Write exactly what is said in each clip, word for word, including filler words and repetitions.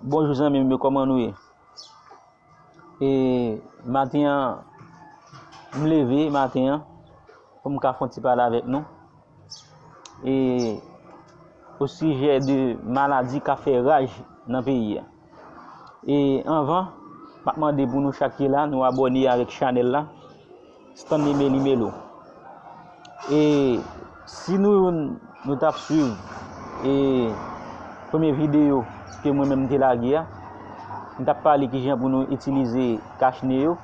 Bonjou zanmi m yo, kòman nou ye? E maten an, m leve maten an pou m ka fè yon ti pale avèk nou. E o sijè de maladi k ap fè raj nan peyi a. E anvan, m ap mande pou nou chak ki la, nou abòne avèk chanèl la, Stanley Meli Melo. E si nou youn, nou t ap swiv e premye videyo ke mwen menm m te lage a, m t ap pale kijan pou nou itilize kachne yo.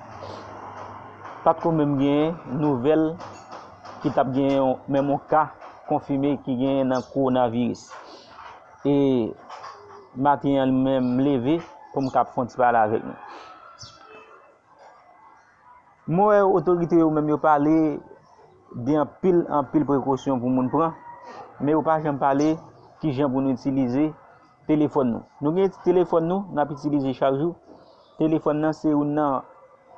Pa t ko menm gen nouvèl ki t ap gen yon, menm yon ka konfime ki genyen nan kowonaviris. E maten an menm, m leve pou m ka fè yon ti pale avèk nou. Mwen wè otorite yo menm yo pale de anpil, anpil prekosyon pou moun pran, men yo pa janm pale kijan pou nou itilize telefòn nou. Nou gen telefòn nou, n ap itilize chak jou. Telefòn nan se youn nan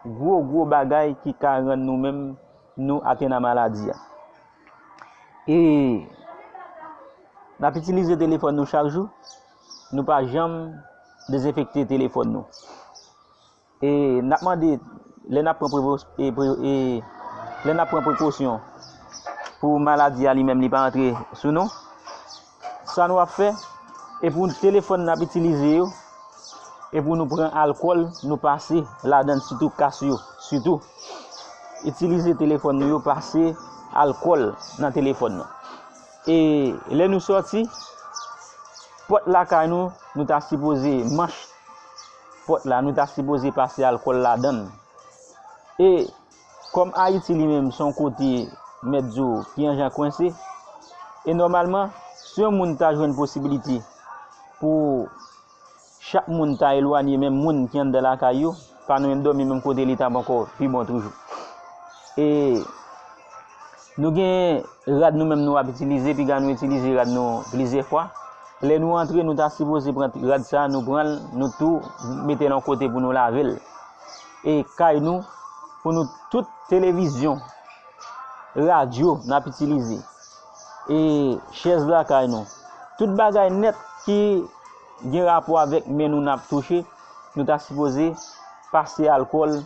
gwo, gwo bagay ki ka rann nou menm nou atenn a maladi a. E n ap itilize telefòn nou chak jou, nou pa janm dezenfekte telefòn nou. E n ap mande, lè n ap pran prevo-, e pre-, e lè n ap pran prekosyon pou maladi a li menm li pa antre sou nou, sa nou ap fè, e pou telefòn n ap itilize yo, e pou nou pran alkòl, nou pase ladan l, sitou kas yo, sitou. Itilize telefòn nou yo, pase alkòl nan telefòn nou. E lè nou sòti, pòt lakay nou, nou ta sipoze, manch pòt la, nou ta sipoze pase alkòl ladan l. E kòm Ayiti li menm se yon kote, mèt di w, ki yon jan kwense, e nòmalman, si yon moun ta jwenn posiblite pou chak moun ta elwanye menm moun ki anndan lakay yo, pa nou menm dòmi menm kote, li t ap ankò pi bon toujou. E nou gen rad nou menm nou ap itilize, piga nou itilize rad nou plizyè fwa. Lè nou antre, nou ta sipoze pran rad sa, nou pran l, nou tou mete l yon kote pou nou lave l. E kay nou, pou nou tout televizyon, radyo n ap itilize, e chèz lakay nou, tout bagay nèt ki gen rapò avèk men nou n ap touche, nou ta sipoze pase alkòl,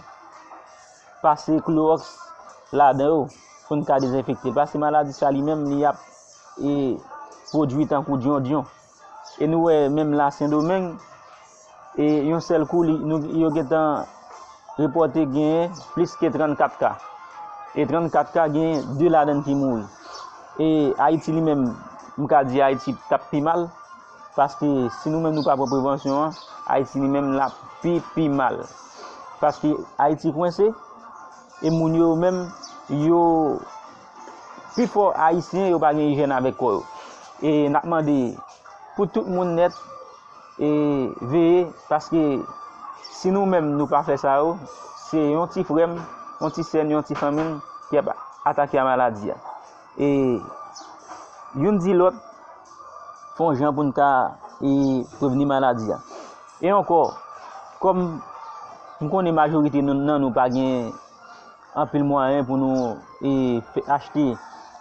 pase klowòks ladan yo pou n ka dezenfekte l. Paske maladi sa li menm, li ap, e, pwodui tankou dyondyon. E nou wè menm la Sendomeng, e yon sèl kou, li, nou, yo gentan repòte genyen plis ke trannkat ka. E trannkat ka, genyen de ladan l ki mouri. E Ayiti li menm, m ka di Ayiti t ap pi mal, paske si nou menm nou pa pran prevansyon an, Ayiti li menm l ap pi, pi mal. Paske Ayiti kwense, e moun yo menm, yo, pifò Ayisyen, yo pa gen ijyèn avèk kò yo. E n ap mande pou tout moun nèt, e veye, paske si nou menm nou pa fè sa yo, se yon ti frè m, yon ti sè n, yon ti fanmi n ki ap atake a maladi a. E youn di lòt, fè yon jan pou n ka, e, prevni maladi a. E ankò, kòm m konnen majorite nou, nan nou pa gen anpil mwayen pou nou, e, fè, achte,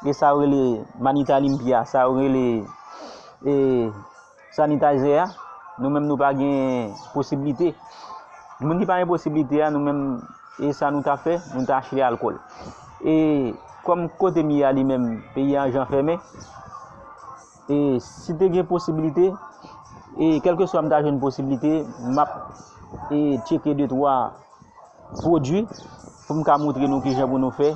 e sa yo rele Manita Limpia, sa yo rele, e, sanitizer a, nou menm nou pa gen posiblite. Moun ki pa gen posiblite a, nou menm, e sa nou ta fè, nou ta achte alkòl. E kòm kote m ye a li menm, peyi a jan fèmen, e si te gen posiblite, e kèlkeswa m ta jwenn posiblite, m ap, e, tcheke de twa pwodui pou m ka montre nou kijan pou nou fè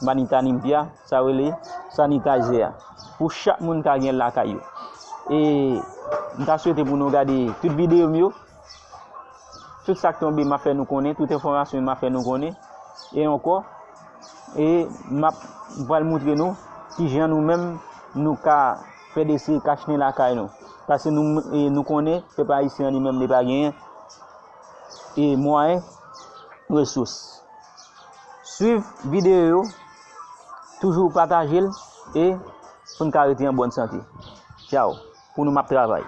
Manita Limpia, sa yo rele sanitizer a, pou chak moun ka gen lakay yo. E m ta swete pou nou gade tout videyo m yo. Tout sa k tonbe, m ap fè nou konnen, tout enfòmasyon m ap fè nou konnen. E ankò, e m ap, m pral montre nou kijan nou menm nou ka fè dese kachnen lakay nou. Paske nou, e nou konnen, pèp ayisyen an li menm li pa genyen e mwayen, resous. Swiv videyo yo, toujou pataje l, e pou n ka rete an bòn sante. Tchaw, pou nou m ap travay.